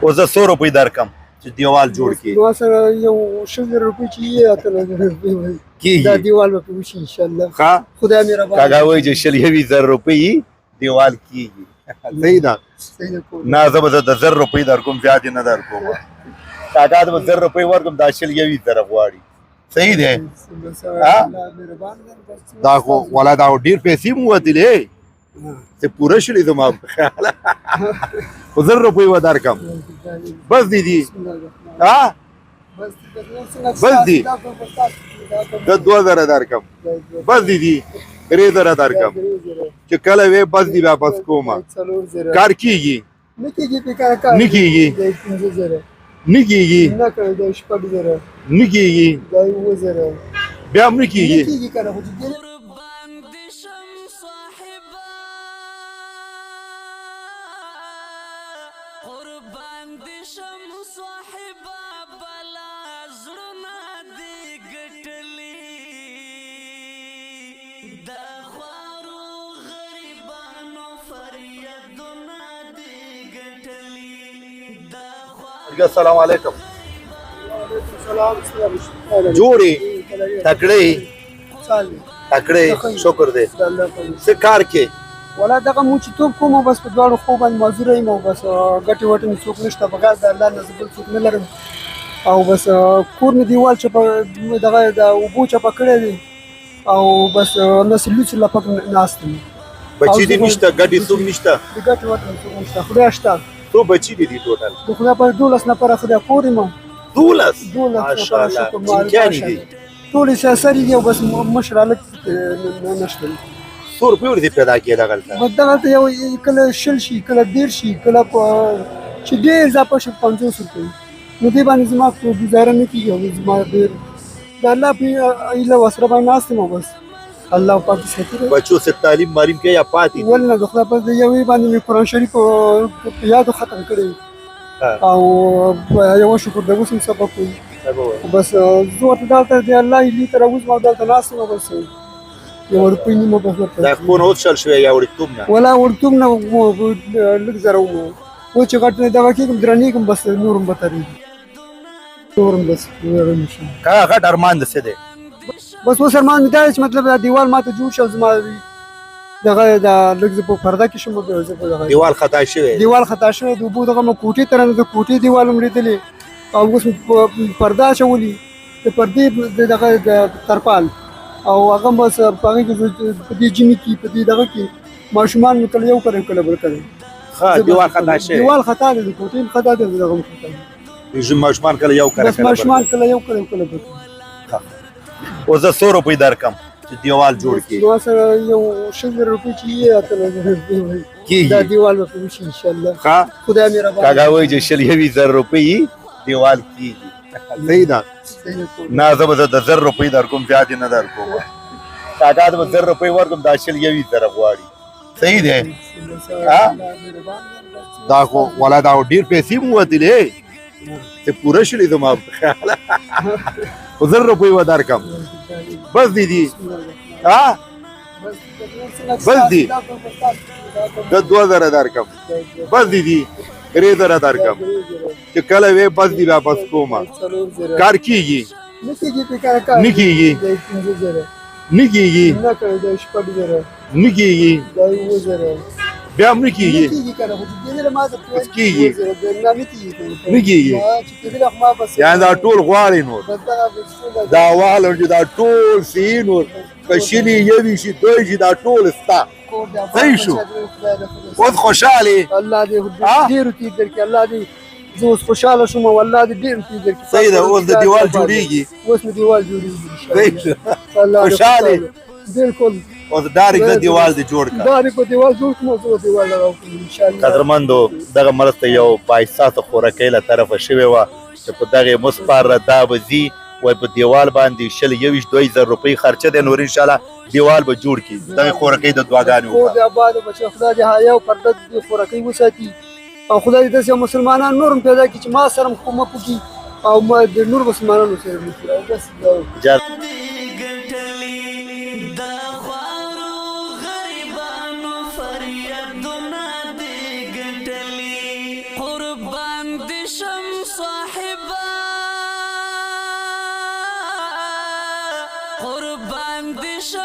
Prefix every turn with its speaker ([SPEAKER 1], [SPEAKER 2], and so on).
[SPEAKER 1] اوس زه څو روپۍ درکم چې دیوال جوړ کړي؟
[SPEAKER 2] ما سره یو 20,000 روپۍ چې یې 18,000 روپۍ وي،
[SPEAKER 1] کېږي
[SPEAKER 2] دا دیوال به پرې وشي ان شاء الله.
[SPEAKER 1] ښه،
[SPEAKER 2] خدای مهربان.
[SPEAKER 1] کاکا وایي چې 21,000 روپۍ دیوال کېږي. صحیح ده؟
[SPEAKER 2] صحیح ده کور.
[SPEAKER 1] نه، زه به د 1000 روپۍ درکوم، زیات یې نه درکوم. کاکا ته به 1000 روپۍ ورکړم، دا 21,000 غواړي. صحیح دی؟
[SPEAKER 2] الله مهربان دی بس.
[SPEAKER 1] دا خو ولا دا ډېر پیسې مو وتلې چې پوره شولې زما په خیال. خو 1000 روپۍ به درکم، بس دي دي. ها، بس دي. زه 2000 درکم، بس دي دي. 3000 درکم چې کله وې، بس دي، بیا بس کومه. کار کیږي؟
[SPEAKER 2] نه کیږي په کار، کار
[SPEAKER 1] نه کیږي.
[SPEAKER 2] د 5000
[SPEAKER 1] نه کیږي.
[SPEAKER 2] نه کړی، د 6000
[SPEAKER 1] نه کیږي.
[SPEAKER 2] د 7000
[SPEAKER 1] بیا هم نه
[SPEAKER 2] نه
[SPEAKER 1] کیږي.
[SPEAKER 2] کیږي کنه، خو چې ډېر.
[SPEAKER 3] قربان دې شم صاحبا، قربان دې شم صاحبا، بلا زړونه دې ګټلې، د خوارو غریبانو فریادونه دې ګټلې، د خوارو.
[SPEAKER 1] السلام علیکم.
[SPEAKER 2] سلام سلام.
[SPEAKER 1] جوړې تکړې؟ تکړې، شکر دی. څه کار کې؟
[SPEAKER 2] ولا دغه مو چې توپ کوم، بس په دواړو خو باندې معذور یم، او بس ګټې وټې مې څوک نشته، بغیر د الله نه زه بل څوک نه لرم. او بس کور مې دیوال چپه دغه د اوبو چپه کړی دی، او بس نس لوڅ لپک ناست یم.
[SPEAKER 1] بچی دې نشته؟ ګټې څوک نشته؟
[SPEAKER 2] د ګټې وټې مې څوک نشته، خدای شته.
[SPEAKER 1] څو بچی دي دي ټوټل؟
[SPEAKER 2] د خدای په 12 نفره خدای کور یم.
[SPEAKER 1] 12؟
[SPEAKER 2] 12.
[SPEAKER 1] ماشاءالله، چینکیانې دي؟
[SPEAKER 2] ټولې سیاسري دي، او بس مشر هلک نشته.
[SPEAKER 1] څو روپۍ ورته پیدا کېده دغلته؟
[SPEAKER 2] بس دغلته یو کله 20 شي، کله 30 شي، کله په چې ډېر اضافه شي 50 روپۍ. نو دې باندې زما ګزاره نه کېږي، او زما ډېر د الله په هیله وسره باندې ناست یم، او بس الله پاک دې ساتي.
[SPEAKER 1] بچو څه تعلیم معلوم کې یا پاتې دي؟
[SPEAKER 2] ول نه، د خدای په د یوې باندې مې قرآن شریف په یادو ختم کړی، او یو شکر د اوس هم سبق وایي. بس زه ورته دلته د الله هیلې ته راوځم، او دلته ناست یم، بس یوه روپۍ نیمه بس ورته.
[SPEAKER 1] دا خپونه اوس شل شوی یا وړکتوب نه؟
[SPEAKER 2] ولا وړکتوب نه، لږ زره وم. اوس چې غټ نه دغه کېږم، درنېږم، بس نور هم بترېږي، نور هم بس نور شم.
[SPEAKER 1] کاکا، غټ ارمان د څه دی؟
[SPEAKER 2] بس اوس ارمان مې دا دی چې مطلب دا دیوال ماته جوړ شي، او زما دغه دا لږ زه په پرده کې شم، بیا زه په دغه
[SPEAKER 1] دیوال خطا شوی دی.
[SPEAKER 2] دیوال خطا شوی، د اوبو دغه مې کوټې ته رانه، د کوټې دیوال هم لیدلی، او اوس مې پرده اچولي، د پردې د دغه د ترپال، او هغه بس په هغې کې زه په دې ژمي کې په دې دغه کې ماشومان مې کله یو کړی، کله بل کړی.
[SPEAKER 1] ښه، دیوال خطا شوی.
[SPEAKER 2] دیوال خطا دی، د کوټې هم خطا دی، دغه هم خطا دی.
[SPEAKER 1] ماشومان کله یو کړی،
[SPEAKER 2] بس ماشومان کله یو کړی، کله بل کړی.
[SPEAKER 1] اوس زه څو روپۍ درکم چې دیوال جوړ کړي؟
[SPEAKER 2] ما سره یو 20,000 روپۍ چې یې 18,000 روپۍ وي،
[SPEAKER 1] کیږي
[SPEAKER 2] دا دیوال به پرې وشي ان شاء الله.
[SPEAKER 1] ښه،
[SPEAKER 2] خدای مهربان.
[SPEAKER 1] کاکا وایي چې 21,000 روپۍ دیوال کیږي. صحیح ده؟
[SPEAKER 2] صحیح ده کور.
[SPEAKER 1] نه، زه به د 1000 روپۍ درکوم، زیات یې نه درکوم. کاکا ته به 1000 روپۍ ورکړم، دا 21,000 غواړي. صحیح دی؟
[SPEAKER 2] الله مهربان دی بس.
[SPEAKER 1] دا خو ولا دا ډېر پیسې مو وتلې چې پوره شولې زما په خیال. خو 1000 روپۍ به درکم، بس دي دي. ها، بس دي. زه 2000 درکم، بس دي دي. 3000 درکم چې کله وې، بس دي، بیا بس کومه. کار کیږي؟
[SPEAKER 2] نه کیږي په کار، کار
[SPEAKER 1] نه کیږي.
[SPEAKER 2] د 5000
[SPEAKER 1] نه کیږي.
[SPEAKER 2] نه کړی، د 6000
[SPEAKER 1] نه کیږي.
[SPEAKER 2] د 7000
[SPEAKER 1] بیا هم نه
[SPEAKER 2] نه
[SPEAKER 1] کیږي.
[SPEAKER 2] کیږي کنه، خو چې کېدله ما ته
[SPEAKER 1] بس کیږي.
[SPEAKER 2] نه، نه کیږي.
[SPEAKER 1] نه کیږي.
[SPEAKER 2] چې کېدله خو ما بس.
[SPEAKER 1] یعنی دا ټول غواړي نور؟
[SPEAKER 2] بس دغه بس ټول.
[SPEAKER 1] دا والو چې دا ټول سی نور کشلی یوي شي، دوی شي، دا ټول ستا.
[SPEAKER 2] کور دی.
[SPEAKER 1] صحیح شو. اوس خوشاله؟
[SPEAKER 2] الله دې
[SPEAKER 1] ها؟
[SPEAKER 2] ډېر روپۍ درکړي. الله دې، زه اوس خوشاله شوم، او الله دې ډېر روپۍ درکړي.
[SPEAKER 1] صحیح ده، اوس د دیوال جوړیږي.
[SPEAKER 2] اوس مې دیوال جوړیږي.
[SPEAKER 1] صحیح شو.
[SPEAKER 2] الله دې.
[SPEAKER 1] خوشاله؟
[SPEAKER 2] بالکل.
[SPEAKER 1] اوس ډایرک د دیوال دې جوړ کړه.
[SPEAKER 2] ډایرک په دیوال جوړ کړم، زه دیوال لګاوم ان شاء الله.
[SPEAKER 1] قدرمندو، دغه مرسته یو با احساسه خورکۍ له طرفه شوې وه چې په دغې مسپاره دا به ځي. وای په دیوال باندې 20، 21، 2000 روپۍ خرچه دی، نور انشاءالله دیوال به جوړ کړي. دغې خورکۍ د دعاګانې
[SPEAKER 2] کور
[SPEAKER 1] وکړه.
[SPEAKER 2] دې آباد بچي، خدای دې حیا او پرده دې خورکۍ وساتي، او خدای دې داسې مسلمانان نور هم پیدا کړي چې ما سره هم کومک وکړي، او ما د نور مسلمانانو سره وکړي، او بس دا.
[SPEAKER 1] اجازه.
[SPEAKER 3] ګټلې، د خوارو غریبانو فریادونه دې ګټلې، قربان دې قربان دې شم.